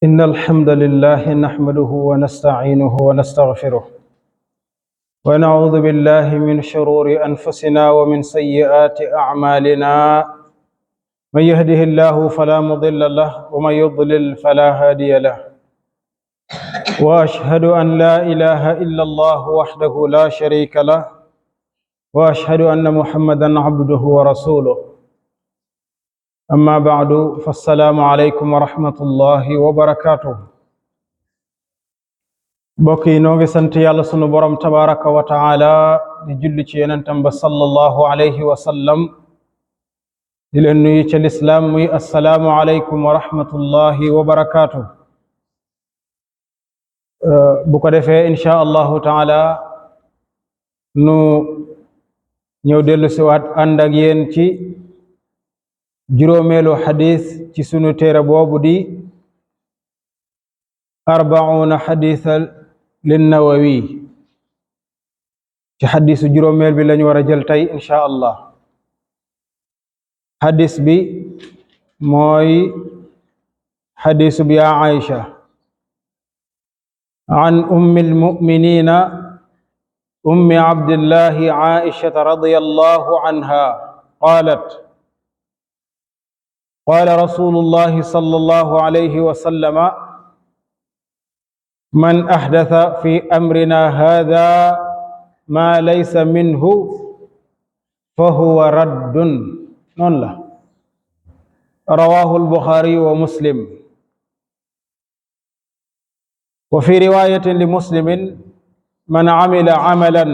إن الحمد لله نحمده ونستعينه ونستغفره ونعوذ بالله من شرور أنفسنا ومن سيئات أعمالنا من يهده الله فلا مضل له ومن يضلل فلا هادي له وأشهد أن لا إله إلا الله وحده لا شريك له وأشهد أن محمدا عبده ورسوله أما بعد فالسلام عليكم ورحمة الله وبركاته mbokk yi noo ngi sant yàlla sunu borom tabaraka wa taala di julli ci yonentam ba sallallahu alayhi wa sallam di leen nuyu ca lislaam muy assalaamu aleykum wa rahmatullahi wa barakaatu. bu ko defee insha allahu taala nu ñëw dellu siwaat ànd ak yéen ci juróomeelu xadis ci sunu téere boobu di arbauna xadisa linnawawi ci xadisu juróomeel bi lañu war a jël tey insha allah. xadis bi mooy xadisu bi yaa Aïcha an ummi almuminina ummi abdillahi Aïchata radiyallahu anha qalat qala rasulullahi sallallahu alayhi wa sallama man ahdatha fi amrina hadha ma laysa minhu fa huwa raddun. noonu la rawahu albuxaari wa muslim wa fi riwayatin li muslimin man amila amalan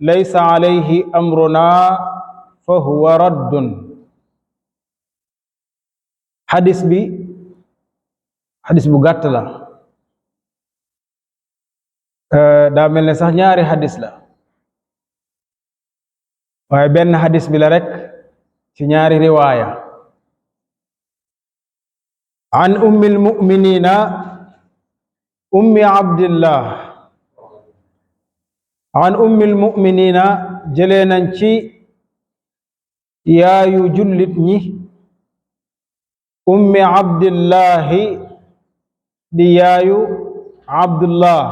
laysa alayhi amruna fa huwa raddun. xadis bu gàtt la, daa mel ne sax ñaari xadis la waaye benn xadis bi la rek ci ñaari riwaaya. an ummi almuminina ummi abdillah an ummi almuminina jëlee nañ ci yaayu jullit ñi ummi abdillahi di yaayu abdullah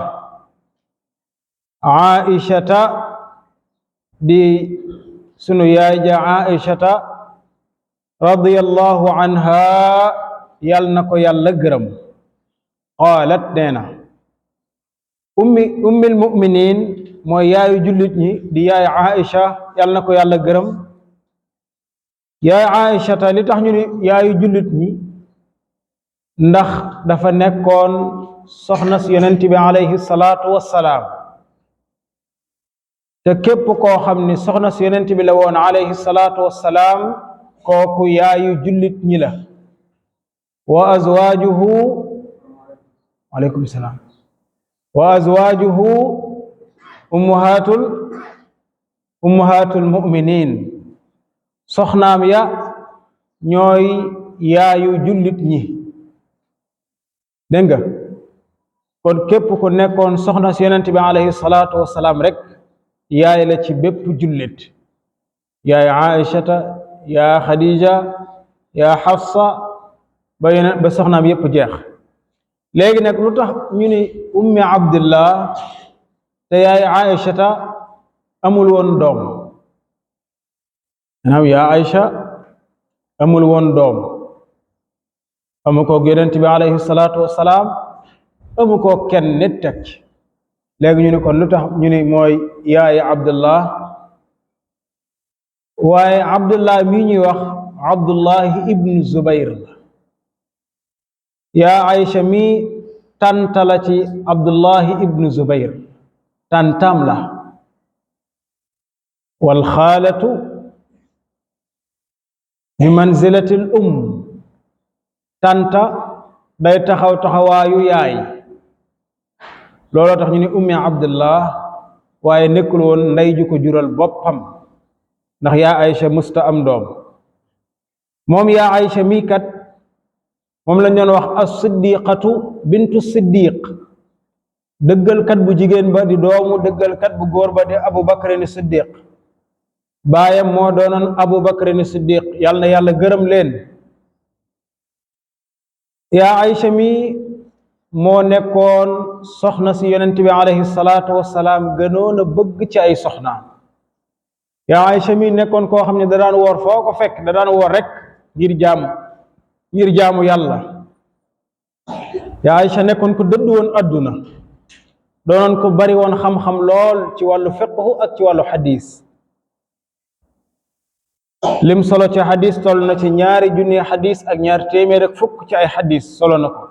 aishata di sunu yaay ja aishata radiyallahu anha yal na ko yàlla gërëm. qaalat nee na ummil muminin mooy yaayu jullit ñi di yaay aisha yal na ko yàlla gërëm. yaay aishata li tax ñu ni yaayu jullit ñi ndax dafa nekkoon soxna si yonent bi alayhi salaatu wassalaam, te képp koo xam ni soxna si yonent bi la woon alayhi salaatu wassalaam kooku yaayu jullit ñi la. wa azwaajuhu aleykum salaam wa azwaajuhu ummahatul muminin soxnaam ya ñooy yaayu jullit ñi. dégg nga kon képp ku nekkoon soxna si yonent bi alayhi salaatu wassalaam rek yaay la ci bépp jullit. yaay Aïchata yaa Khadija yaa Hafsa ba soxnaam yépp jeex. léegi nag lu tax ñu ni ummi abdillah te yaay Aïchata amul woon doom, maanaam yaa Aïcha amul woon doom, amu ko yonent bi alayhi salaatu wassalaam, amu ko kenn nit teg. léegi ñu ni kon lu tax ñu ni mooy yaay abdullah, waaye abdullah mii ñuy wax abdullahi ibnu zubayr la. yaa Aïcha mii tànta la ci abdullahi ibnu zubayr, tàntam la. wal xaalatu bi manzilatil tànta day taxaw taxawaayu yaay. looloo tax ñu ne ummi abdullah waaye nekkul woon ndey ju ko jural boppam, ndax yaa Aïcha musta am doom. moom yaa Aïcha mii kat moom lañ doon wax as-siddiqatu bintu siddiq, dëggalkat bu jigéen ba di doomu dëggalkat bu góor ba di abu bakrin siddiq. baayam moo doonoon abu bakrin siddiq, yàlla na yàlla gërëm leen. yaa Aïcha mii moo nekkoon soxna si yonent bi alayhi salaatu wassalaam gënoon a bëgg ci ay soxnaam yaa Aïcha mi nekkoon koo xam ne da daan woor foo ko fekk da daan woor rek ngir jaamu yàlla yaa Aïcha nekkoon ko dëdd woon adduna doonoon ko bari woon xam-xam lool ci wàllu fiqhu ak ci wàllu xadis lim solo ci xadis toll na ci 2,000 xadis ak 200 ci ay xadis solo na ko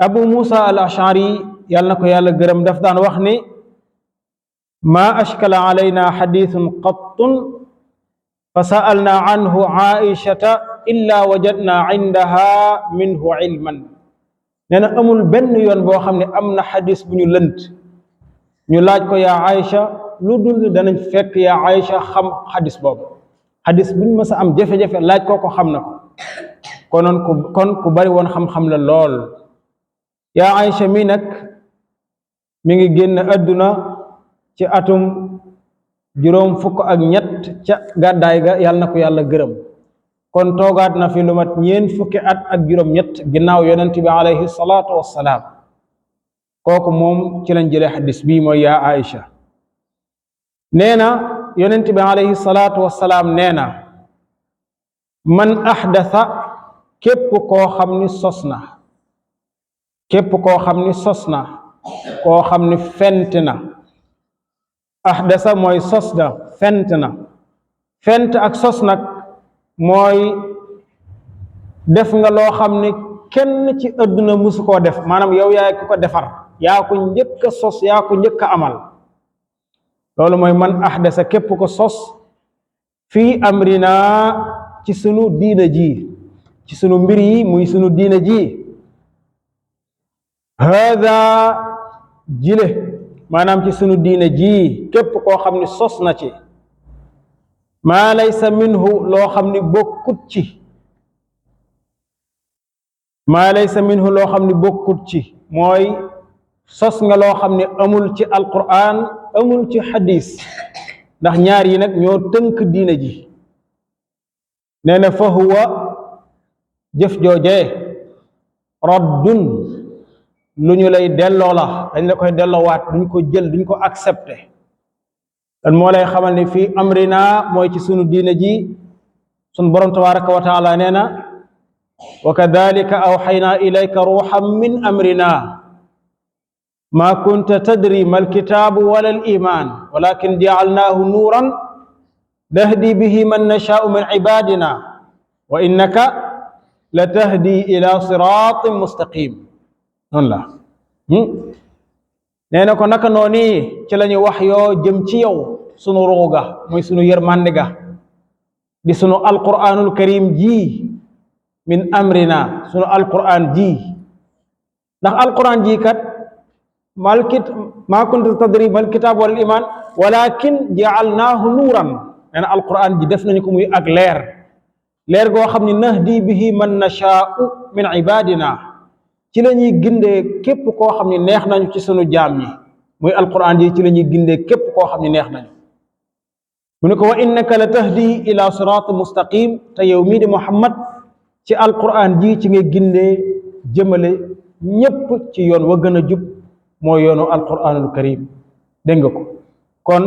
Abu Musa al Ashari yàlla na ko yàlla gërëm daf daan wax ni ma ashkala alayna xadisun qattun fa sa'alna anhu Aishata illa wajadna indaha minhu ilman nee na amul benn yoon boo xam ne am na xadis bu ñu lënt ñu laaj ko yaa Aïcha lu dul danañ fekk yaa Aïcha xam xadis boobu xadis buñ mës a am jafe-jafe laaj ko xam na ko kon ku bari woon xam-xam la lool yaa Aïcha mi nag mi ngi génn adduna ci atum 53 ca gàddaay ga yàlla na ko yàlla gërëm kon toogaat na fi lu mat 40 at ak juróom-ñett ginnaaw yonent bi alayhi salaatu wassalaam kooku moom ci lañ jëlee xadis bii mooy yaa Aïcha nee na yonent bi alayhi salaatu wassalaam nee na man axdasa képp koo xam ni sos na koo xam ni fent na axdasa mooy sos na fent ak sos nag mooy def nga loo xam ni kenn ci àdduna musu koo def maanaam yow yaa ki ko defar yaa ko njëkk a sos yaa ko njëkk a amal loolu mooy man ahdasa képp ko sos fii amrina ci sunu diina ji ci sunu mbir yi muy sunu diina ji hada jile maanaam ci sunu diina ji képp koo xam ni sos na ci maa laysa minhu loo xam ni bokkut ci mooy sos nga loo xam ni amul ci alquran amul ci xadis ndax ñaar yi nag ñoo tënk diina ji nee na fa huwa jëf joojee raddun lu ñu lay delloo la dañ la koy delloowaat duñ ko jël duñ ko accepté dan moo lay xamal ni fii amrina mooy ci sunu diina ji sunu borom tabaraka wa taala nee na wa kadalika awxayna ilayka ruuxan min amrina ma kunta tadri ma alkitaabu wala aliman walakin jacalnaahu nuuran nahdi bihi man nashaau min cibaadina wa innaka la tahdi ila siraatin mustaqim noonu la nee na ko naka noonu ci la ñu wax yoo jëm ci yow sunu ruuga muy sunu yërmande ga di sunu alquranul karim ji min amrina sunu alquran ji ndax alquran ji kat ma kunta tadri mal kitab wal iman walakin ja'alnahu nuuran nee na alquran ji def nañu ko muy ak leer goo xam ne nahdi bihi man nashaa'u min ibadina ci la ñuy gindee képp koo xam ne neex nañu ci sunu jaam ñi muy alquran ji ci la ñuy gindee képp koo xam ne neex nañu mu ne ko wa innaka la tahdi ila siraatin mustaqim te yow mii di Muhammad ci alquran ji ci ngay gindee jëmale ñépp ci yoon wa gën a jub mooy yoonu alquranul karim dégg nga ko kon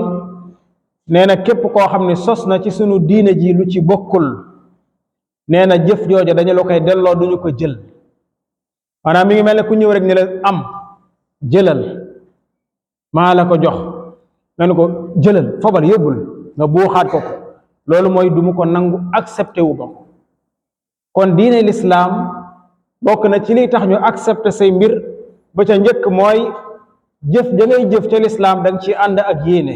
nee na képp koo xam ne sos na ci sunu diine ji lu ci bokkul nee na jëf jooja dañu la koy delloo duñu ko jël maanaam mi ngi mel ne ku ñëw rek ni la am jëlal maa la ko jox nga ne ko jëlal fobal yóbbul nga buuxaat ko loolu mooy du mu ko nangu accepté wu ko kon diine lislaam bokk na ci liy tax ñu accepté say mbir ba ca njëkk mooy jëf ja ngay jëf ca lislaam da nga ci ànd ak yéene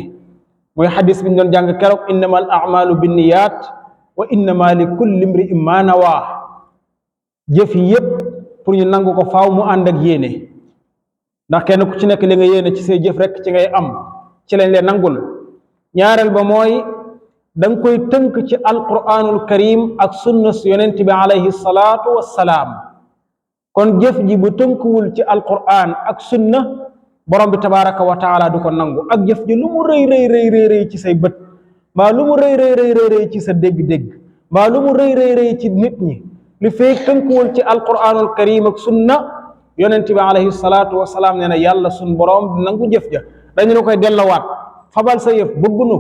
mooy xadis bi ñu doon jàng keroog innama al amalu binniyat wa innama li kulli imri'in ma nawaa jëf yi yépp pour ñu nangu ko faaw mu ànd ak yéene ndax kenn ku ci nekk li nga yéene ci say jëf rek ci ngay am ci lañ leen nangul ñaareel ba mooy da nga koy tënk ci alquranul karim ak sunna su yonent bi alayhi salaatu wassalaam kon jëf ji bu tënkuwul ci alquran ak sunna borom bi tabaraka wa taala du ko nangu ak jëf ji lu mu rëy rëy ci say bët mbaa lu mu rëy rëy ci sa dégg-dégg mbaa lu mu rëy ci nit ñi li feeg tënkuwul ci alquranul karim ak sunna yonent bi alayhi salaatu wasalaam nee na yàlla sun boroom nangu jëf ja dañu la koy dellawaat fabal sa yëf bëggunu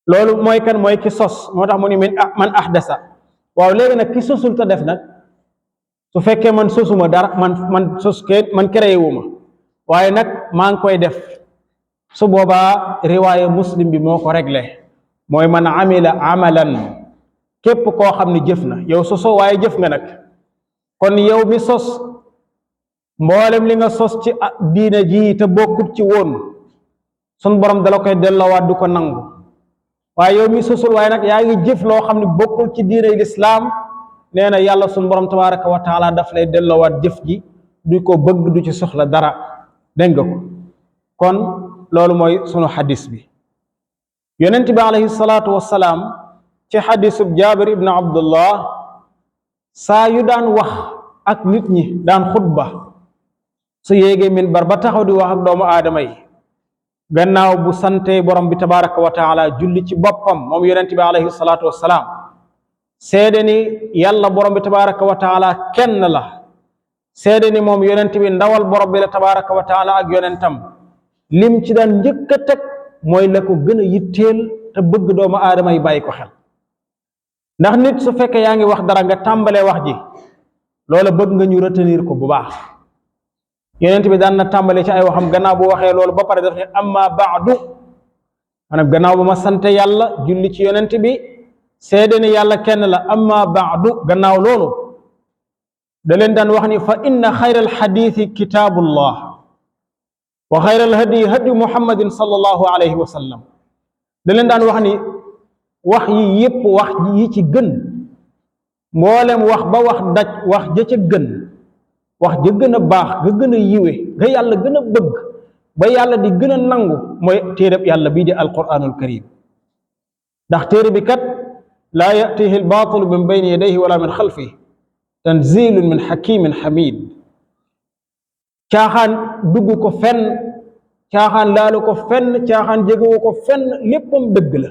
loolu mooy kan mooy ki sos moo tax mu ni man ahdasa waaw léegi nag ki sosul ta def nag su fekkee man sosuma dara man créé wu ma waaye nag maa ngi koy def su boobaa riwaaya muslim bi moo ko réglé mooy man amila amalan képp koo xam ne jëf na yow sosoo waaye jëf nga nag kon yow mi sos mboolem li nga sos ci diina ji te bokkut ci woon sun borom dala koy delloowaat du ko nangu waaye yow mi sosul waaye nag yaa ngi jëf loo xam ne bokkul ci diina lislaam nee na yàlla sun borom tabaraka wa taala daf lay delloowaat jëf ji du ko bëgg du ci soxla dara dégg nga ko kon loolu mooy sunu xadis bi yonent bi alayhi salaatu wassalaam ci xadisub jaabir ibn abdullah saa yu daan wax ak nit ñi daan xutba su yéegee minbar ba taxaw di wax ak doomu aadama yi gannaaw bu sante borom bi tabaraka wa taala julli ci boppam moom yonent bi alayhi salaatu wassalaam seede ni yàlla borom bi tabaraka wa taala kenn la seede ni moom yonent bi ndawal borom bi la tabaraka wa taala ak yonentam lim ci daan njëkk a teg mooy la ko gën a yitteel te bëgg doomu aadama yi bàyyi ko xel ndax nit su fekkee yaa ngi wax dara nga tàmbalee wax ji loola bëgg nga ñu retenir ko bu baax yonent bi daan na tàmbalee ci ay waxam gannaaw bu waxee loolu ba pare daf ne amma baadu maanaam gannaaw ba ma sante yàlla julli ci yonent bi seede ni yàlla kenn la amma baadu gannaaw loolu da leen daan wax ni fa inna xayra alxadiisi kitaabullah wa xayra alhadi hadi muhammadin sallallahu alayhi wa sallam da leen daan wax ni wax yi yépp wax yi ci gën mboolem wax ba wax daj wax ja ca gën wax ja gën a baax ga gën a yiwe ga yàlla gën a bëgg ba yàlla di gën a nangu mooy téereb yàlla bii di alquranul karim ndax téere bi kat laa yatihi albaatilu min bayni yadayhi wala min xalfihi tanzilun min hakimin hamid caaxaan dugg ko fenn caaxaan laalu ko fenn caaxaan jegewu ko fenn léppam dëgg la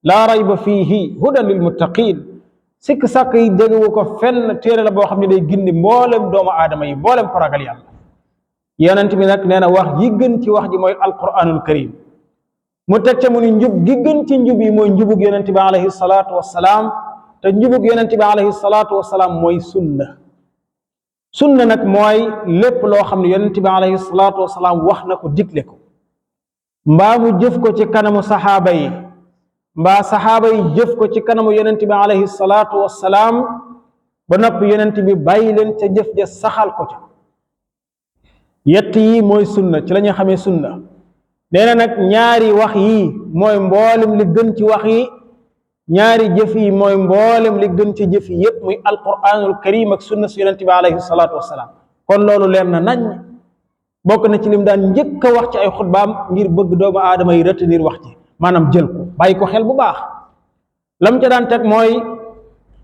laa rayba fiihi hudan lil muttaqin sikk sàkk yi jegewu ko fenn téere la boo xam ne day gindi mboolem doomu aadama yi mboolem ko ragal yàlla yonent bi nag nee na wax yi gën ci wax ji mooy alquranul karim mu teg ca mu ni njub gi gën ci njub yi mooy njubug yonent bi alayhi salaatu wassalaam te njubug yonent bi alayhi salaatu wassalaam mooy sunna nag mooy lépp loo xam ne yonent bi alayhi salaatu wassalaam wax na ko digle ko mbaa mu jëf ko ci kanamu saxaaba yi mbaa saxaaba yi jëf ko ci kanamu yonent bi alayhi salaatu wassalaam ba noppi yonent bi bàyyi leen ca jëf ja saxal ko ca yett yi mooy sunna ci la ñuy xamee sunna nee na nag ñaari wax yi mooy mboolem li gën ci wax yi ñaari jëf yi mooy mboolem li gën ci jëf yi yépp muy alquranul karim ak sunna su yonent bi alayhi salaatu wassalaam kon loolu leer na nañ bokk na ci lim daan njëkk a wax ci ay xutbaam ngir bëgg doomu aadama yi retenir wax ci maanaam jël ko bàyyi ko xel bu baax lam ca daan teg mooy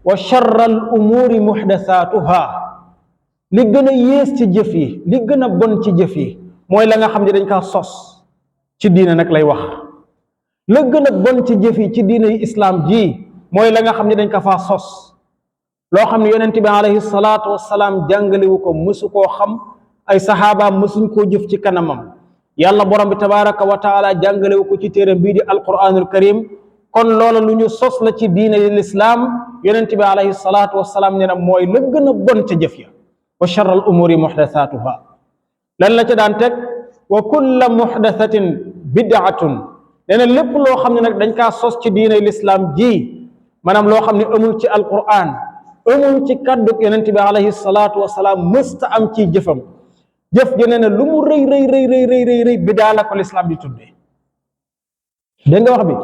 wa charral umuuri muhdasaatuha li gën a yées ci jëf yi li gën a bon ci jëf yi mooy la nga xam ne dañ kaa sos ci diina nag lay wax la gën a bon ci jëf yi ci diina yi islaam ji mooy la nga xam ne dañ ko faa sos loo xam ne yonent bi alayhi salaatu wassalaam jàngalewu ko mësu koo xam ay saxaabaam mësuñ koo jëf ci kanamam yàlla borom bi tabaraka wa taala jàngalewu ko ci téeram bii di alquranul karim kon loola lu ñu sos la ci diina yi lislaam yonent bi alayhi salaatu wassalaam nee na mooy la gën a bon ca jëf ya wa charra al umuri muhdathatuha lan la ca daan teg wa kulla muhdathatin bid'atun nee na lépp loo xam ne nag dañ kaa sos ci diina yi lislaam ji maanaam loo xam ne amul ci alquran amul ci kàddu yonent bi alayhi salaatu wassalaam mësta am ci jëfam jëf ji nee na lu mu rëy rëy rëy rëy rëy rëy rëy bidaa la ko lislaam di tuddee dégg nga wax bi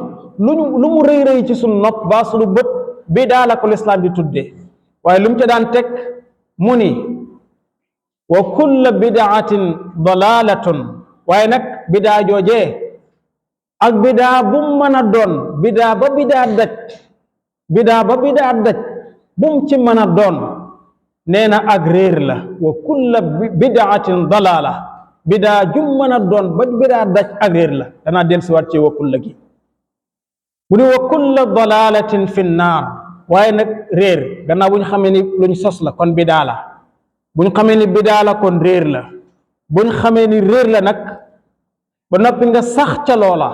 lu mu rëy rëy ci sunu nopp ba sunu bët bidaa la ko lislaam di tuddee waaye lu mu ca daan teg mu ni wa kulla bidaatin dalalatun waaye nag bidaa joojee ak bidaa bu mu mën a doon bidaa ba bidaa daj bu mu ci mën a doon nee na ak réer la wa kulla bidaatin dalala bidaa jum mën a doon ba bidaa daj ak réer la danaa del siwaat ci wa kulla gi mu ni wa kulla dalalatin fi nnaar waaye nag réer gannaaw bu ñu xamee ni luñ sos la kon bidaa la bu ñu xamee ni bidaa la kon réer la bu ñu xamee ni réer la nag ba noppi nga sax ca loola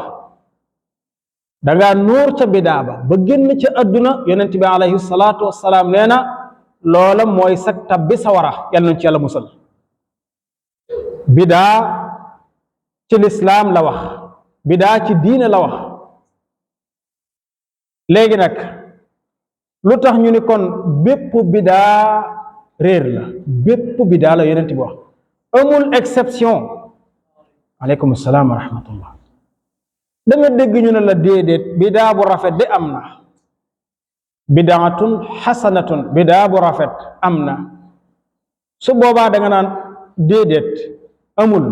dangaa nuur ca bidaa ba génn ca adduna yonent bi alayhi salaatu wassalaam nee na loola mooy sag tabbi sawara yàlla nañ ci yàlla musal bidaa ci lislaam la wax bidaa ci diine la wax léegi nag lu tax ñu ni kon bépp bidaa réer la bépp bidaa la yonent bi wax amul exception aleykum salaam wa rahmatullah da nga dégg ñu ne la déedéet bidaa bu rafet de am na bidaatun xasanatun bidaa bu rafet am na su boobaa da nga naan déedéet amul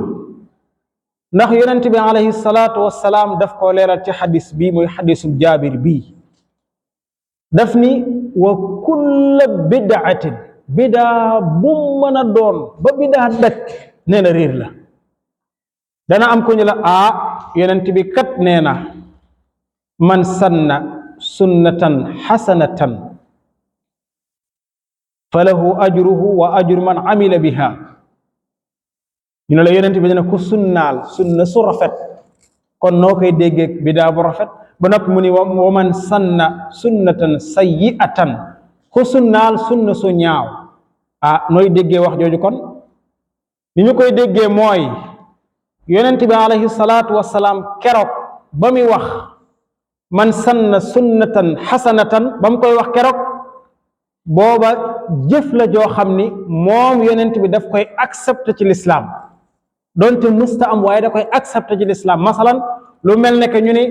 ndax yonent bi alayhi salaatu wassalaam daf ko leeral ci xadis bii muy xadisul jaabir bii daf ni wa kulla bidaatin bidaa bu mën a doon ba bidaa daj nee na réer la dana am ko ñu la yonent bi kat nee na man sanna sunnatan xasanatan falahu ajruhu wa ajru man amila biha ñu ne la yonent bi dina ku sunnaal sunna su rafet kon noo koy déggee bidaa bu rafet ba noppi mu ni wa man sanna sunnatan sayyi'atan ku sunnaal sunna su ñaaw nooy déggee wax jooju kon ni ñu koy déggee mooy yonent bi alayhi salaatu wassalaam keroog ba muy wax man sanna sunnatan xasanatan ba mu koy wax keroog booba jëf la joo xam ni moom yonent bi daf koy accepté ci lislaam doonte musta am waaye da koy accepté ci lislaam masalan lu mel ne que ñu ni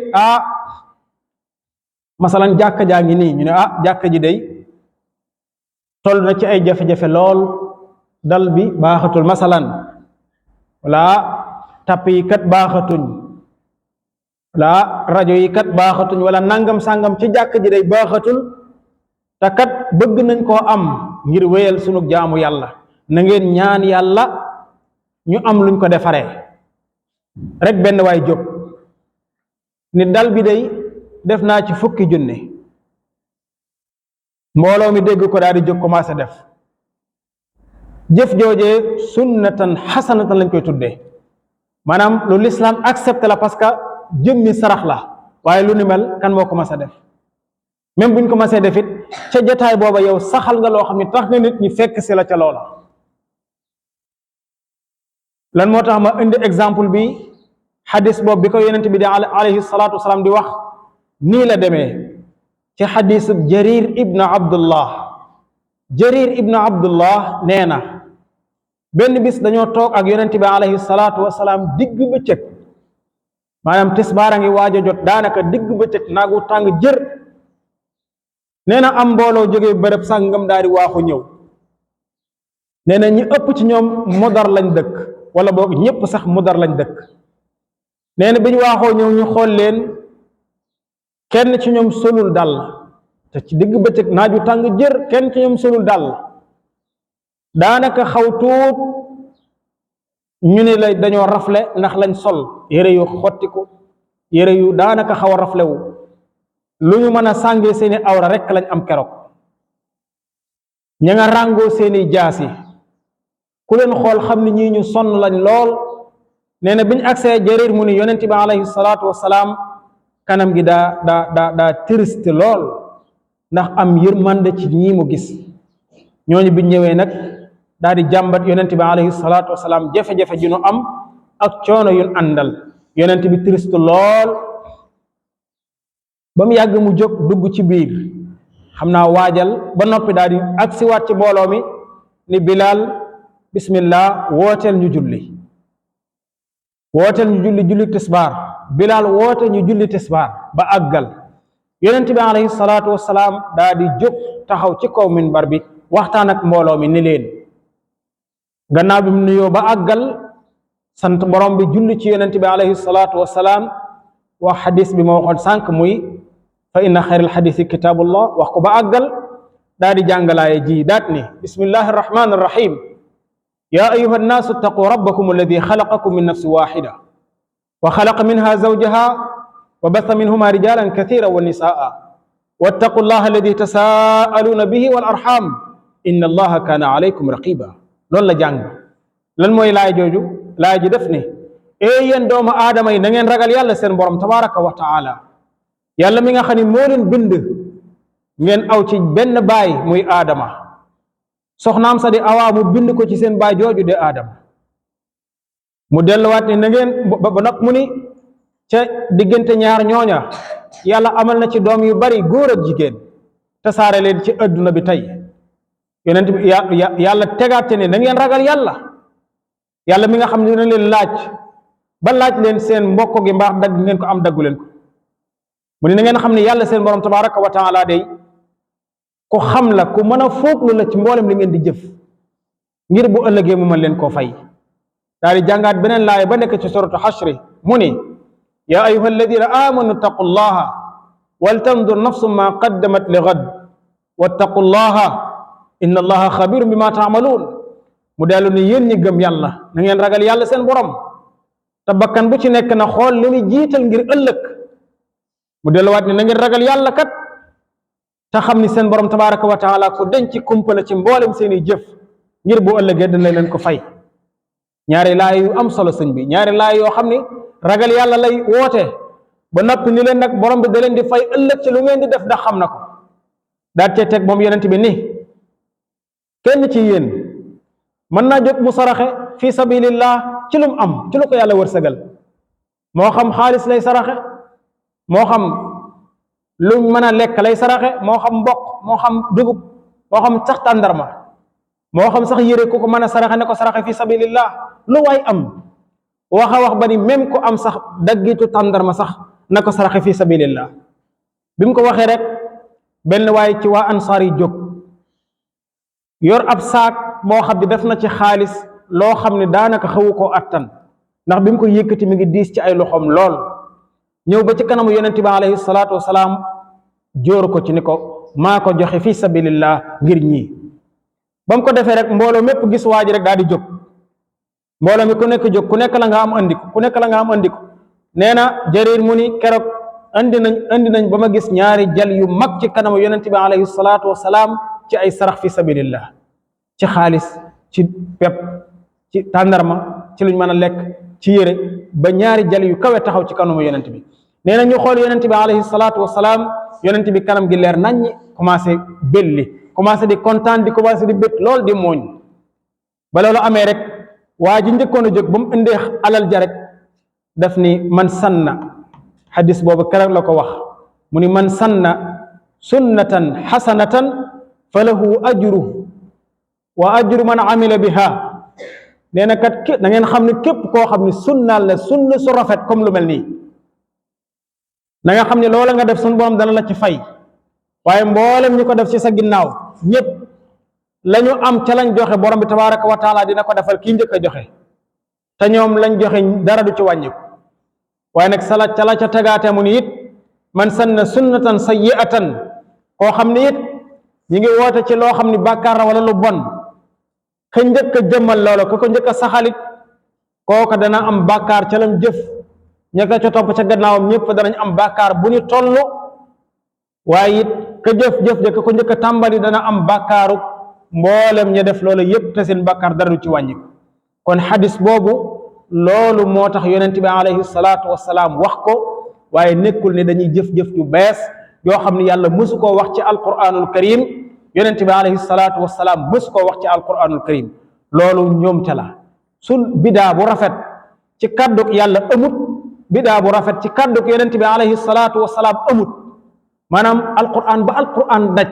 masalan jàkka jaa ngi nii ñu ne jàkka ji day toll na ci ay jafe-jafe lool dal bi baaxatul masalan wala tapp yi kat baaxatuñ wala rajo yi kat baaxatuñ wala nangam sàngam ci jàkk ji day baaxatul te kat bëgg nañ koo am ngir wéyal sunu jaamu yàlla na ngeen ñaan yàlla ñu am luñ ko defaree rek benn waay jóg ni dal bi day def naa ci fukki junne mbooloo mi dégg ko daal di jóg commencé def jëf joojee sunnatan xasanatan lañ koy tuddee maanaam lu l'islam accepté la parce que jëmmi sarax la waaye lu ni mel kan moo commencé def même buñ commencé def it ca jataay booba yow saxal nga loo xam ne tax nga nit ñi fekk si la ca loola lan moo tax ma indi exemple bi xadis boobu bi ko yonent bi di alayhi salaatu wasalaam di wax nii la demee ci xadisu jarir ibnu abdullah nee na benn bis dañoo toog ak yonent bi alayhi salaatu wasalaam digg bëccëg maanaam tisbaar a ngi waaj a jot daanaka digg bëccëg naagu tàng jër nee na am mbooloo jógee bërëb sàngam daal di waaxu ñëw nee na ñi ëpp ci ñoom Mudar lañ dëkk wala boog ñëpp sax Mudar lañ dëkk nee na bi ñu waaxoo ñëw ñu xool leen kenn ci ñoom solul dàll te ci digg bëccëg naaju tàng jër kenn ci ñoom solul dàll daanaka xaw tuut ñu ne la dañoo rafle ndax lañ sol yére yu xottiku yére yu daanaka xaw a raflewu lu ñu mën a sàngee seeni awra rekk lañ am keroog ña nga ràngoo seeni jaasi ku leen xool xam ni ñii ñu sonn lañ lool nee na biñ agsee Jarir mu ni yonent bi alayhi salaatu wassalaam kanam gi daa triste lool ndax am yërmande ci ñii mu gis ñooñu biñ ñëwee nag daal di jàmbat yonent bi alayhi salaatu wasalaam jafe-jafe ji nu am ak coono yun àndal yonent bi triste lool ba mu yàgg mu jóg dugg ci biir xam naa waajal ba noppi daal di agsiwaat ci mbooloo mi ni Bilaal bismillah wooteel ñu julli julli tisbaar Bilaal woote ñu julli tisbaar ba àggal yonent bi alayhi salaatu wasalaam daal di jóg taxaw ci kaw minbar bi waxtaan ak mbooloo mi ni leen gannaaw bi mu nuyoo ba àggal sant borom bi julli ci yonent bi alayhi salaatu wasalaam wax xadis bi ma waxoon sànq muy fa inna xayral xadisi kitaabullah wax ko ba àggal daa di jàngalaaye ji daat ni bismillahi arrahmani arrahim yaa ayuha nnaasu ittaqu rabbakum alladi xalaqakum min nafsin waxida wa xalaqa minha zawjaha wa batha minhuma rijalan kathira wa nisaa wattaqu llaha alladi tasaaluuna bihi wal arham inna allaha kaana alaykum raqiba loolu la jàng. lan mooy laay jooju? laay ji def ne yéen doomu aadama yi na ngeen ragal yàlla seen borom tabaraka wa taala, yàlla mi nga xam ne moo leen bind ngeen aw ci benn baay muy aadama, soxnaam sa di awaa mu bind ko ci seen baay jooju de aadama. mu delluwaat ne na ngeen ba nag mu ni ca diggante ñaar ñooña yàlla amal na ci doom yu bari góor ak jigéen tasaare leen ci adduna bi tey. yonent bi yàlla tegaat ne na ngeen ragal yàlla, yàlla mi nga xam ne dina leen laaj ba laaj leen seen mbokk gi mbaax dagg ngeen ko am daggu leen ko. mu ne na ngeen xam ne yàlla seen borom tabaraka wa taala day ku xam la, ku mën a fooglu la ci mboolem li ngeen di jëf ngir bu ëllëgee mu mën leen koo fay. daal di jàngaat beneen laay ba nekk ci suratu xashri mu ni yaa ayuha alladina amanu taqu llaha wal tandur nafsum ma qaddamat li gad wattaqu llaha inna allaha xabirun bima taamaluun. mu dellu ni yéen ñi gëm yàlla na ngeen ragal yàlla seen borom te bakkan bu ci nekk na xool li muy jiital ngir ëllëg. mu delluwaat ni na ngeen ragal yàlla kat te xam ni seen borom tabaraka wa taala ku denc kumpa la ci mboolem seeni jëf ngir bu ëllëgee dina leen ko fay. ñaari laay yu am solo sëñ bi, ñaari laay yoo xam ni ragal yàlla lay woote ba noppi ni leen nag borom bi da leen di fay ëllëg ci lu ngeen di def ndax xam na ko. daal cee teg moom yonent bi ni kenn ci yéen mën naa jóg mu saraxe fi sabilillah ci lu mu am, ci lu ko yàlla wërsëgal, moo xam xaalis lay saraxe, moo xam lu mën a lekk lay saraxe, moo xam mboq, moo xam dugub, moo xam sax tàndarma, moo xam sax yére ku ko mën a saraxe ne ko saraxe fi sabilillah. lu waay am wax a wax ba ni même ku am sax daggitu tàndarma sax na ko saraxe fi sabilillah. bi mu ko waxee rek benn waay ci waa ansaar yi jóg yor ab saak moo xam ne def na ci xaalis loo xam ne daanaka xawu koo attan, ndax bi mu ko yëkkati mi ngi diis ci ay loxoom lool. ñëw ba ci kanamu yonente bi alayhi salaatu wasalaam jóor ko ci ni ko maa ko joxe fi sabilillah ngir ñii. ba mu ko defee rek mbooloo mépp gis waa ji rek daal di jóg, mbooloo mi ku nekk jóg, ku nekk la nga am andiko, ku nekk la nga am andiko. nee na Jarir mu ni keroog andi nañ ba ma gis ñaari jal yu mag ci kanamu yonente bi alayhi salaatu wasalaam ci ay sarax fi sabilillah, ci xaalis, ci pepp, ci tàndarma, ci luñ mën a lekk, ci yére, ba ñaari jal yu kawe taxaw ci kanamu yonent bi. nee na ñu xool yonent bi alayhi salaatu wasalaam, yonent bi kanam gi leer naññi, commencé belli, commencé di kontaan, di commencé di bét lool, di mooñ. ba loolu amee rek waa ji njëkkoon a jóg ba mu indee alal ja rek daf ni man sanna, xadis boobu keroog la ko wax, mu ni man sanna sunnatan xasanatan fa lahu ajruhu wa ajru man amila biha. nee na kat da ngeen xam ne képp koo xam ne sunnaal na sunna su rafet comme lu mel nii, da nga xam ne loola nga def suñu borom dana la ci fay. waaye mboolem ñu ko def ci sa ginnaaw ñëpp lañu am ca lañ joxe borom bi tabaraka wa taala dina ko defal kii njëkk a joxe, te ñoom lañ joxe dara du ci wàññiku. waaye nag sala ca la ca tegaate mu ni it man sanna sunnatan sayyi'atan, koo xam ne it ñi ngi woote ci loo xam ne bàkkaar la wala lu bon, ka njëkk a jëmmal loolu ka ko njëkk a saxalit kooka dana am bàkkaar ca lam jëf, ña ko ca topp ca gannaawam ñëpp danañ am bàkkaar bu ñu toll. waaye it ka jëf-jëf ja ka ko njëkk a tàmbali dana am bàkkaaru mboolem ña def loolu yépp te seen bàkkaar dara du ci wàññiku. kon xadis boobu loolu moo tax yonent bi alayhi salaatu wasalaam wax ko, waaye nekkul ne dañuy jëf-jëf yu bees yoo xam ne yàlla mësu koo wax ci alquranul karim, yonent bi alayhi salaatu wasalaam mësu koo wax ci alquranul karim. loolu ñoom ca la sun bidaa bu rafet ci kàdduk yàlla amut, bidaa bu rafet ci kàdduk yonent bi alayhi salaatu wasalaam amut. maanaam alquran ba alquran daj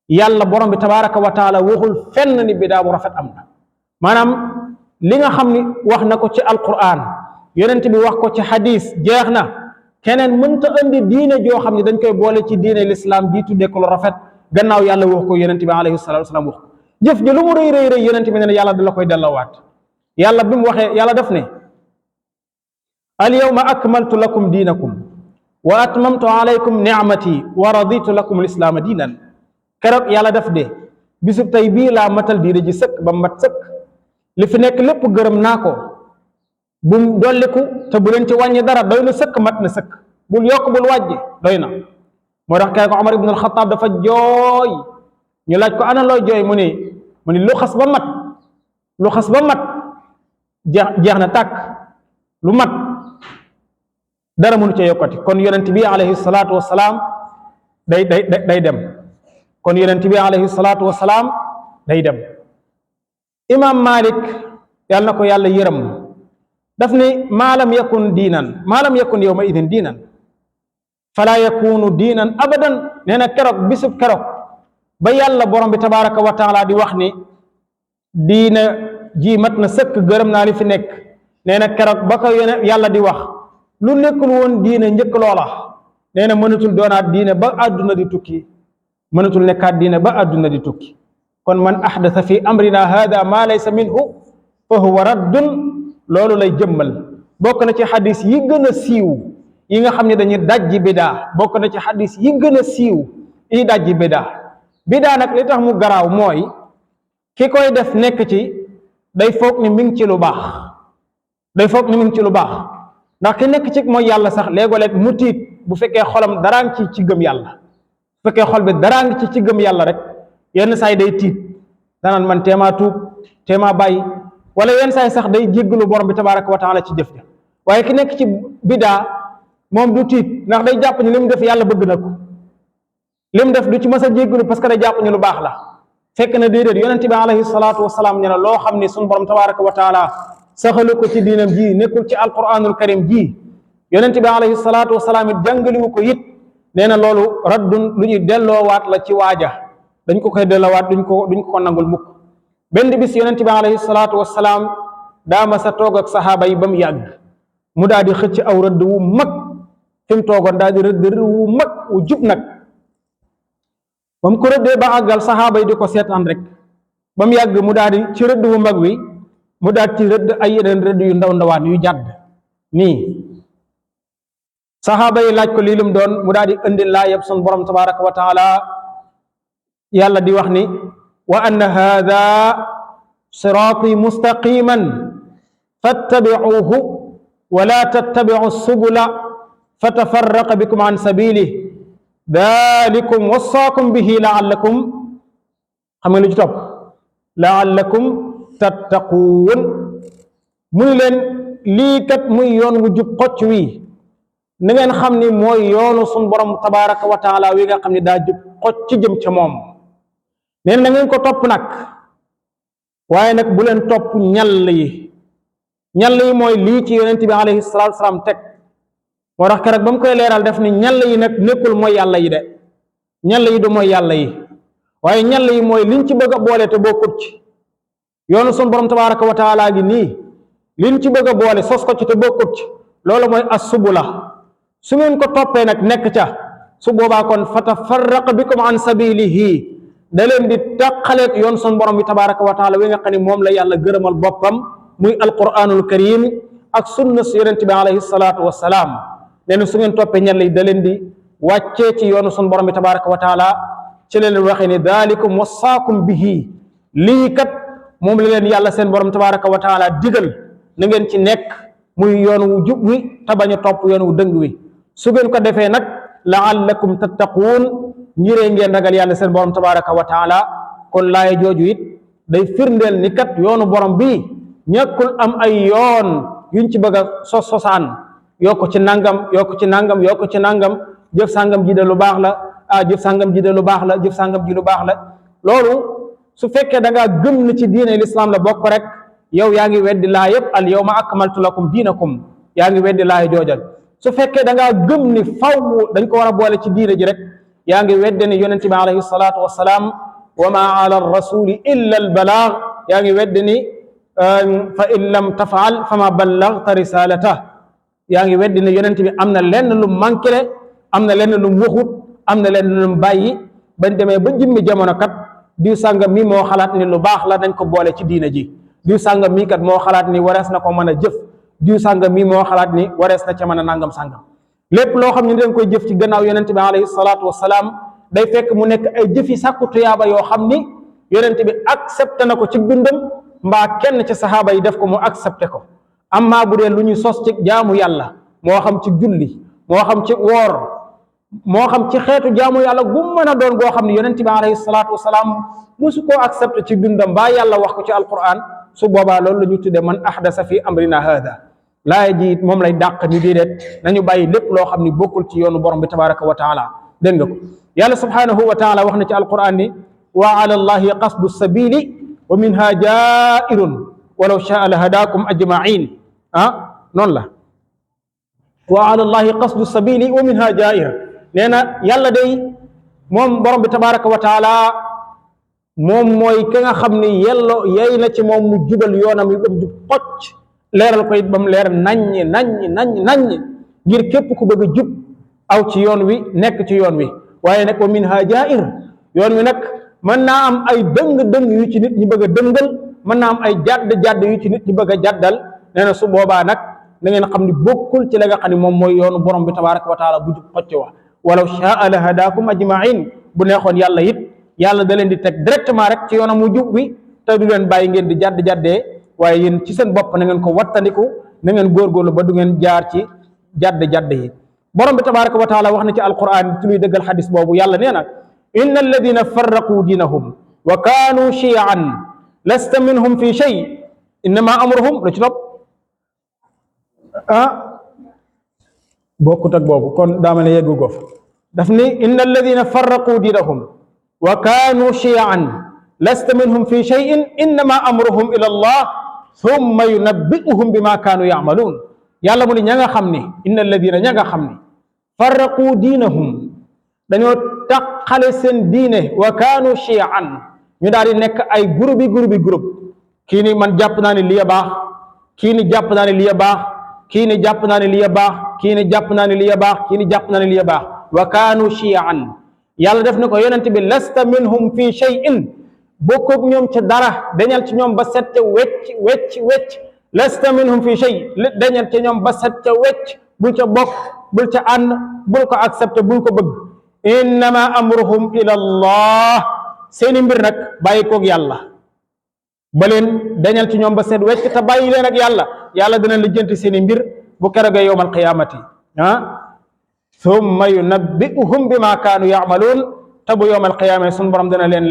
yàlla borom bi tabaraka wa taala waxul fenn ni bidaa bu rafet am na. maanaam li nga xam ni wax na ko ci alquran, yonent bi wax ko ci xadis, jeex na. keneen mënta andi diine joo xam ne dañ koy boole ci diine l'islam ji tuddee ko lu rafet gannaaw yàlla wax ko yonent bi alayhi salatu wasalaam wax ko. jëf ji lu mu rëy rëy rëy yonent bi ne yàlla da la koy delloowaat. yàlla bi mu waxee, yàlla def ne al yawma akmaltu lakum diinakum wa atmamtu alaykum ni'mati wa raditu lakum lislaama diinan. keroog yàlla def de bisub tey bii laa matal diine ji sëkk ba mat sëkk, li fi nekk lépp gërëm naa ko, bum dolliku te bu leen ci wàññi dara, doy na sëkk, mat na sëkk, bul yokk bul wàjji, doy na. moo tax kay ko Omar ibn al-Khattab dafa jooy ñu laaj ko ana looy jooy mu ni lu xas ba mat jeex na tàkk lu mat dara mënu ci yokkati kon yonent bi alayhi salaatu wasalaam day dem kon yonent bi alayhi salaatu wasalaam day dem imam Malik yàlla na ko yàlla yërëm daf ni maalam yakun yawma idin diinan fala yakunu diinan abadan nee na keroog bisub keroog ba yàlla borom bi tabaraka wa taala di wax ni diina ji mat na sëkk gërëm naa li fi nekk nee na keroog ba ko yàlla di wax lu nekkul woon diina njëkk loola nee na mënatul doonaat diina ba àdduna di tukki mënatul nekkaat diina ba àdduna di tukki kon man ahdasa fi amrina hada ma laysa minhu fa huwa raddun loolu lay jëmmal bokk na ci xadis yi gën a siiw yi nga xam ne dañuy dajji bidaa bokk na ci xadis yi gën a siiw yi dajji bidaa nag li tax mu garaaw mooy ki koy def nekk ci day foog ni mi ngi ci lu baax ndax ki nekk ci mooy yàlla sax léegoo-léeg mu tiit bu fekkee xolam daraa ngi ci gëm yàlla bu fekkee xol bi daraa ngi ci gëm yàlla rek yenn saa yi day tiit danaan man teemaa tuub teemaa bàyyi wala yenn saa yi sax day jéggalu borom bi tabaraka wa taala ci jëf ja waaye ki nekk ci bidaa moom du tiit ndax day jàpp ni li mu def yàlla bëgg na ko li mu def du ci mës a jéggalu parce que day jàpp ni lu baax la fekk na déedéet yonente bi alayhi salaatu wasalaam ne na loo xam ni suñu borom tabaraka wa taala saxalu ko ci diinam ji nekkul ci alquranul karim ji yonente bi alayhi salaatu wasalaam it jàngaliwu ko it nee na loolu raddun lu ñuy delloowaat la ci waaja dañ ko koy delloowaat duñ ko nangul mukk benn bis yonente bi alayhi salaatu wasalaam daa ma sa toog ak saxaaba yi ba mu yàgg mu daal di xëcc aw rëdd wu mag fi mu toogoon daal di rëdd wu mag wu jub nag ba mu ko rëddee ba àggal saxaaba yi di ko seetaan rek ba mu yàgg mu daal di ci rëdd wu mag wi mu daal ci rëdd ay yeneen rëdd yu ndaw ndawaan yu jàdd nii saxaaba yi laaj ko lii lum doon mu daal di indi laa yëpp sun borom tabaraka wa taala yàlla di wax ni wa anna haada siraati mustaqiman fattabicuuhu wa laa tattabicu subula fatafarraqa bikum an sabilihi dalikum wasaakum bihi laallakum xam nga lu ci topp laallakum tattaquun mu ni leen lii kat muy yoon wu jub xocc wi na ngeen xam ni mooy yoonu sun borom tabaraka wa taala wi nga xam ne daa jub xocc jëm ca moom neen na ngeen ko topp nag waaye nag bu leen topp ñall yi mooy lii ci yonent bi alayhi salaatu wasalaam teg moo tax keroog ba mu koy leeral def ni ñall yi nag nekkul mooy yàlla yi de ñall yi du mooy yàlla yi waaye ñall yi mooy liñ ci bëgg a boole te bokkut ci yoonu sun borom tabaraka wa taala gi nii liñ ci bëgg a boole sos ko ci te bokkut ci loolu mooy as-subula su ngeen ko toppee nag nekk ca su boobaa kon fatafarraqa bikum an sabilihi da leen di tàqaleeg yoon sun borom bi tabaraka wa taala wi nga xam ne moom la yàlla gërëmal boppam muy alquranul karim ak sunna si yonent bi alayhi salaatu wassalaam nee na su ngeen toppee ñal yi da leen di wàccee ci yoonu sun borom bi tabaraka wa taala ci leen waxee ne daalikum wasaakum bihi lii kat moom la leen yàlla seen borom tabaraka wa taala digal na ngeen ci nekk muy yoon wu jub wi te bañ a topp yoon wu dëng wi su ngeen ko defee nag laallakum tattaquun ngiree ngeen ragal yàlla seen borom tabaraka wa taala kon laaya jooju it day firndeel ni kat yoonu borom bi ñàkkul am ay yoon yuñ ci bëgg a sosaan yokku ci nangam jëf sàngam ji de lu baax la jëf sàngam ji de lu baax la jëf sàngam ji lu baax la loolu su fekkee da ngaa gëm ni ci diine l'islam la bokk rek yow yaa ngi weddi laa yëpp al yawma akmaltu lakum diinakum yaa ngi weddi laaya joojal su fekkee da ngaa gëm ni faw dañ ko war a boole ci diine ji rek yaa ngi wedde ni yonente bi alayhi salaatu wassalaam wa ma ala rasuli illa al balaag yaa ngi wedde ni fa in lam tafaal fa ma ballagta risalata yaa ngi wedde ni yonente bi am na lenn lu manqué am na lenn lu waxut am na lenn lu bàyyi bañ demee ba jimmi jamono kat diw sàngam mi moo xalaat ni lu baax la dañ ko boole ci diine ji diw sàngam mii kat moo xalaat ni warees na ko mën a jëf diw sàngam mii moo xalaat ni warees na ca mën a nangam sàngam lépp loo xam ne dañ koy jëf ci gannaaw yonente bi alayhi salaatu wassalaam day fekk mu nekk ay jëfi sàkku tuyaaba yoo xam ni yonente bi accepté na ko ci dundam mbaa kenn ci saxaaba yi def ko mu accepté ko amma bu dee lu ñu sos ci jaamu yàlla moo xam ci julli moo xam ci woor moo xam ci xeetu jaamu yàlla gu mën a doon goo xam ne yonent bi alayhi salaatu wasalaam musu koo accepté ci dundam baa yàlla wax ko ci alquran su boobaa loolu la ñu tudde man ahdasa fi amrina hada laay ji moom lay dàq ni déedéet nañu bàyyi lépp loo xam ni bokkul ci yoonu borom bi tabaraka wa taala dégg nga ko yàlla subhanahu wa taala wax na ci alquran ni wa ala allahi qasdu sabili wa minha jairun walaw shaa la hadakum ajmain noonu la wa ala allahi qasdu sabili wa minha jair nee na yàlla day moom borom bi tabaraka wa taala moom mooy ki nga xam ni yey na ci moom mu jubal yoonam yu bam jub xocc leeral ko it ba mu leer naññ ngir képp ku bëgg a jub aw ci yoon wi nekk ci yoon wi waaye nag wa minha jair yoon wi nag mën naa am ay dëng-dëng yu ci nit ñi bëgg a dëngal mën naa am ay jadd yu ci nit ñi bëgg a jaddal nee na su boobaa nag na ngeen xam ni bokkul ci la nga xam ne moom mooy yoonu borom bi tabaraka wa taala bu jub xocc wa walaw shaa la hadakum ajmain bu neexoon yàlla it yàlla da leen di teg directement rek ci yoonam mu jub wi te du leen bàyyi ngeen di jaddee waaye yéen ci seen bopp na ngeen ko wattandiku na ngeen góorgóorlu ba du ngeen jaar ci jadd yi borom bi tabaraka wa taala wax na ci alquran ci luy dëggal xadis boobu yàlla nee na inna alladina farraqu diinahum wa kaanu shiyan lasta minhum fi shay innama amruhum la ci topp bokkut ak boobu kon daama ne yeggu gof daf ni inna alladina farraqu diinahum wa kaanu shiyan lasta minhum fi shayin innama amruhum ila allah thumma yunabbi'uhum bima kaanu ya'maluun yàlla mu ni ña nga xam ne inna alladina ña nga xam ne farraqu diinahum dañoo taqale seen diine wa kaanu shiyan ñu daal di nekk ay groupe kii ni man jàpp naa ne lii baax kii ni jàpp naa ne lii baax kii ni jàpp naa ne lii baax kii ni jàpp naa ne lii baax kii ni jàpp naa ne lii baax wa kaanu shiyan yàlla def na ko yonent bi lasta minhum fi shay'in bokkoog ñoom ca dara dañal ci ñoom ba set ca wecc lasta minhum fi shay dañal ci ñoom ba set ca wecc bul ca bokk bul ca ànd bul ko accepté bul ko bëgg innama amruhum ila allah seeni mbir nag bàyyi koog yàlla ba leen dañal ci ñoom ba set wecc te bàyyi leen ak yàlla dina lijjanti seeni mbir bu keroogee yowmal qiyaamati thumma yunabbi'uhum bima kaanu ya'maluun te bu yowmal qiyaama sun borom dana leen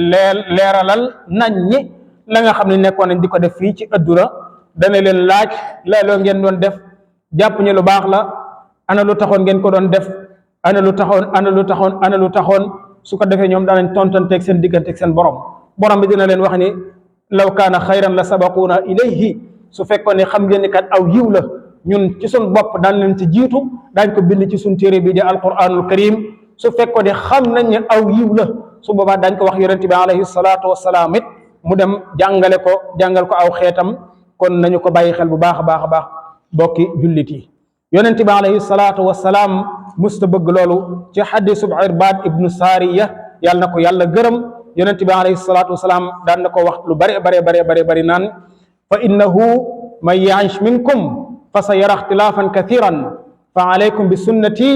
leeralal nañ ñi la nga xam ne nekkoon nañ di ko def fii ci adduna dana leen laaj loo ngeen doon def jàpp ñu lu baax la ana lu taxoon ngeen ko doon def ana lu taxoon su ko defee ñoom daanañ tontanteeg seen digganteeg seen borom bi dina leen wax ni law kaana xayran la sabaquuna ilayhi su fekkoon ne xam ngeen ni kat aw yiw la ñun ci sun bopp daan leen ci jiitu daañ ko bind ci sun téere bi di alquranul karim su fekkoon ne xam nañ ne aw yiw la su boobaa dañ ko wax yonente bi alayhi salaatu wasalaam it mu dem jàngal ko aw xeetam kon nañu ko bàyyi xel bu baax a baax bokki jullit yi yonente bi alayhi salaatu wasalaam musta bëgg loolu ci xadisu Irbaad ibnu Saariya yàlla na ko yàlla gërëm yonente bi alayhi salaatu wasalaam daan na ko wax lu bari naan fa innahu man ya'ish minkum fa sa yara ixtilaafan kathiran fa alaykum bi sunnati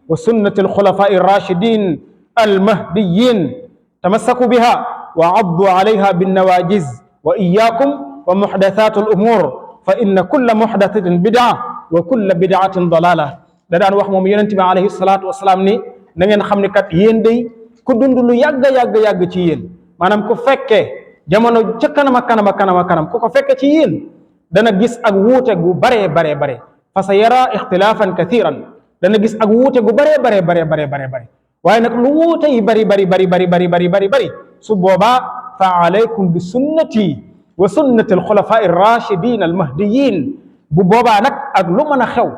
wa sunnati alxulafai arrachidin almahdiyin tamassaku biha wa addu alayha binnawajiz wa iyyakum wa muhdathatu al-umur fa inna kulla muhdathatin bid'a wa kulla bid'atin dalala da daan wax moom yonent bi alayhi salaatu wasalaam ni na ngeen xam ne kat yéen day ku dund lu yàgg ci yéen maanaam ku fekkee jamono ca kanam ku ko fekke ci yéen dana gis ak wuute gu bare fa sa yara ixtilaafan kathiran dana gis ak wuute gu bare waaye nag lu wuute yi bari su boobaa fa alaykum bi sunnati wa sunnati alxulafaa arrachidin almahdiyin bu boobaa nag ak lu mën a xew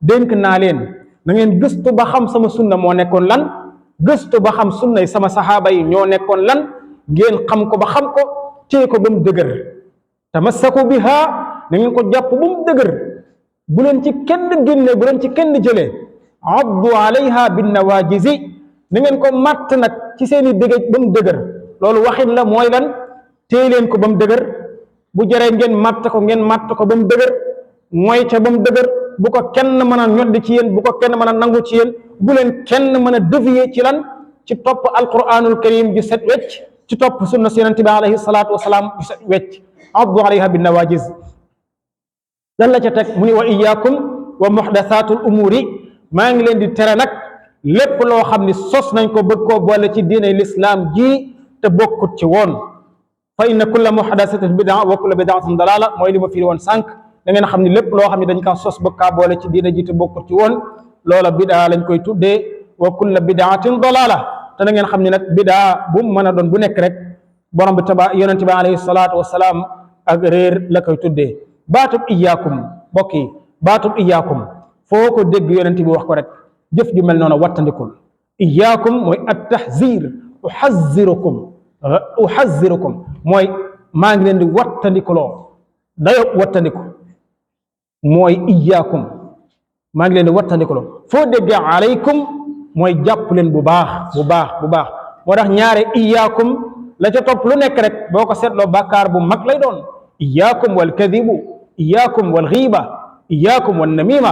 dénk naa leen na ngeen gëstu ba xam sama sunna moo nekkoon lan gëstu ba xam sunna yi sama saxaaba yi ñoo nekkoon lan ngeen xam ko ba xam ko téye ko ba mu dëgër tamassaku biha na ngeen ko jàpp ba mu dëgër bu leen ci kenn génne bu leen ci kenn jëlee addu alayha bin nawajizi na ngeen ko matt nag ci seeni dëgëj ba mu dëgër loolu waxin la mooy lan téye leen ko ba mu dëgër bu jëree ngeen matt ko ba mu dëgër mooy ca ba mu dëgër bu ko kenn mën a ñoddi ci yéen bu ko kenn mën a nangu ci yéen bu leen kenn mën a dévier ci lan ci topp alquranul karim ju set wecc ci topp sunna si yonente bi alayhi salaatu wasalaam ju set wecc addu alayha bin nawajiz lan la ca teg mu ni wa iyyakum wa muhdathatul umuri maa ngi leen di tere nag lépp loo xam ni sos nañ ko bëgg koo boole ci diine lislaam ji te bokkut ci woon fa inna kulla muhadasatin bidaa wa kulla bidaatin dalaala mooy li ma firi woon sànq da ngeen xam ni lépp loo xam ne dañ kaa sos bëgg kaa boole ci diine ji te bokkut ci woon loola bidaa lañ koy tuddee wa kulla bidaatin dalaala te da ngeen xam ni nag bidaa bu mu mën a doon bu nekk rek borom bi yonente bi alayhi salaatu wasalaam ak réer la koy tuddee baatub iyaakum mbokk yi baatub iyaakum foo ko dégg yonente bi wax ko rek jëf ju mel noonu wattandikul iyaakum mooy at tahzir uxazirukum mooy maa ngi leen di wattandikuloo dayo wattandiku mooy iyaakum maa ngi leen di wattandikuloo foo dégg alaykum mooy jàpp leen bu baax moo tax ñaare iyaakum la ca topp lu nekk rek boo ko seetloo bàkkaar bu mag lay doon iyaakum wal kadibu iyaakum wal xiiba iyaakum wal namima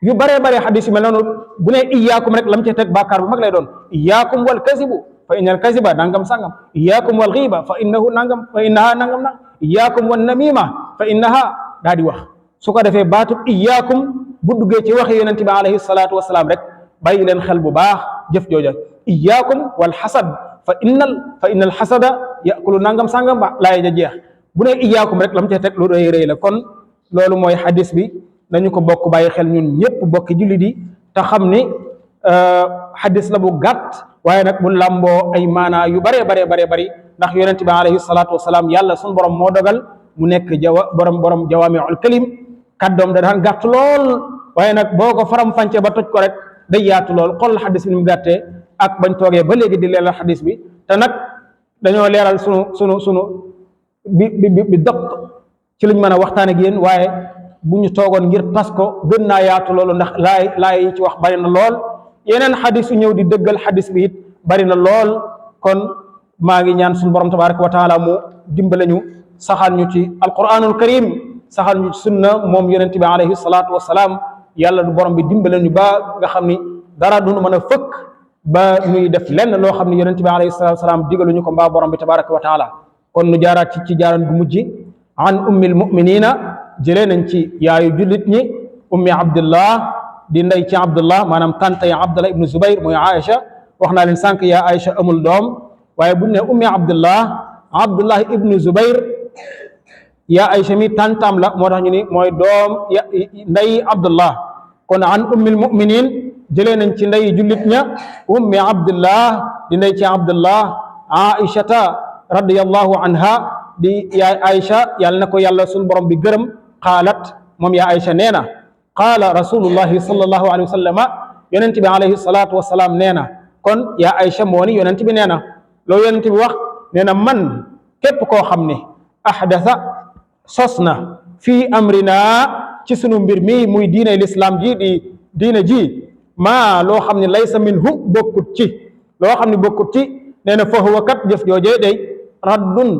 yu baree bare xadis yu mel noonu bu ne iyaakum rek lam ca teg bàkkaar bu mag lay doon iyaakum wal kasibu fa inna al kasiba nangam sangam iyaakum wal xiiba fa innaha nangam iyaakum wal namima fa innaha daa di wax su ko defee baatub iyaakum bu duggee ci waxi yonente bi alayhi salaatu wasalaam rek bàyyi leen xel bu baax jëf jooja iyaakum wal xasad fa innal xasada yakulu nangam sangam ba laay ja jeex bu ne iyaakum rek lam ca teg lu rëy la kon loolu mooy xadis bi nañu ko bokk bàyyi xel ñun ñëpp bokki jullit yi te xam ni xadis la bu gàtt waaye nag bu làmboo ay maanaa yu baree bari ndax yonente bi alayhi salaatu wasalaam yàlla suñu borom moo dogal mu nekk borom jawaamiul kalim kàddoom da daan gàtt lool waaye nag boo ko faram fànce ba toj ko rek day yaatu lool xool xadis bi ni mu gàttee ak bañ toogee ba léegi di leeral xadis bi te nag dañoo leeral sunu bi doq ci luñ mën a waxtaan ak yéen waaye bu ñu toogoon ngir tas ko gën naa yaatu loolu ndax laay yi ci wax bari na lool yeneen xadis yu ñëw di dëggal xadis bi it bari na lool kon maa ngi ñaan suñu borom tabaraka wa taala mu dimbale ñu saxal ñu ci alquranul karim saxal ñu ci sunna moom yonente bi alayhi salaatu wasalaam yàlla du borom bi dimbale ñu ba nga xam ni dara duñu mën a fëkk ba ñuy def lenn loo xam ni yonente bi alayhi salaatu wasalaam digaluñu ko mbaa borom bi tabaraka wa taala kon nu jaaraat ci jaaran gu mujj an ummil muminina jëlee nañ ci yaayu jullit ñi ummi abdullah di ndey ci abdullah maanaam tante ya abdullah ibnu zubayr mooy aïcha wax naa leen sànq yaa aïcha amul doom waaye bu ne ummi abdullah ibnu zubayr yaa aïcha mi tantam la moo tax ñu ni mooy doom ndey abdullah kon an ummil muminin jëlee nañ ci ndey jullit ña ummi abdullah di ndey ci abdullah aïchata radiyallahu anha di yaa aïcha yàlla na ko yàlla suñu borom bi gërëm qaalat moom yaa aïcha nee na qaala rasulullahi sallallahu alayhi wa sallama yonent bi alayhi salaatu wasalaam nee na kon yaa aïcha moo ni yonent bi nee na loolu yonent bi wax nee na man képp koo xam ne ahdasa sos na fii amrina ci sunu mbir mi muy diine lislaam ji di diine ji maa loo xam ne laysa minhu bokkut ci loo xam ne bokkut ci nee na fa huwa kat jëf joojee day raddun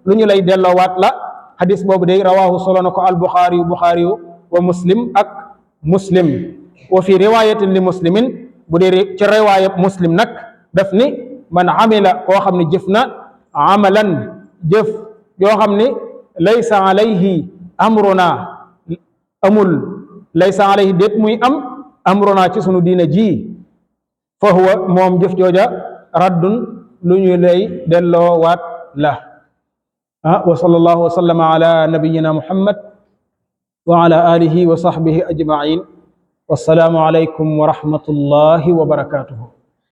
lu ñu lay delloowaat la hadis boobu day rawaahu solo na ko albuxaari wa muslim ak muslim wa fi riwayatin li muslimin bu dee ci riwaayab muslim nag daf ni man amila koo xam ne jëf na amalan jëf yoo xam ne laysa alayhi amruna amul laysa alayhi déet muy am amruna ci sunu diina ji fa huwa moom jëf jooja raddun lu ñu lay delloowaat la wa sallallahu wa sallama ala nabiyyina muhammad wa ala alihi wa sahbihi ajma'in wassalaamu alaykum wa rahmatullahi wa barakatuhu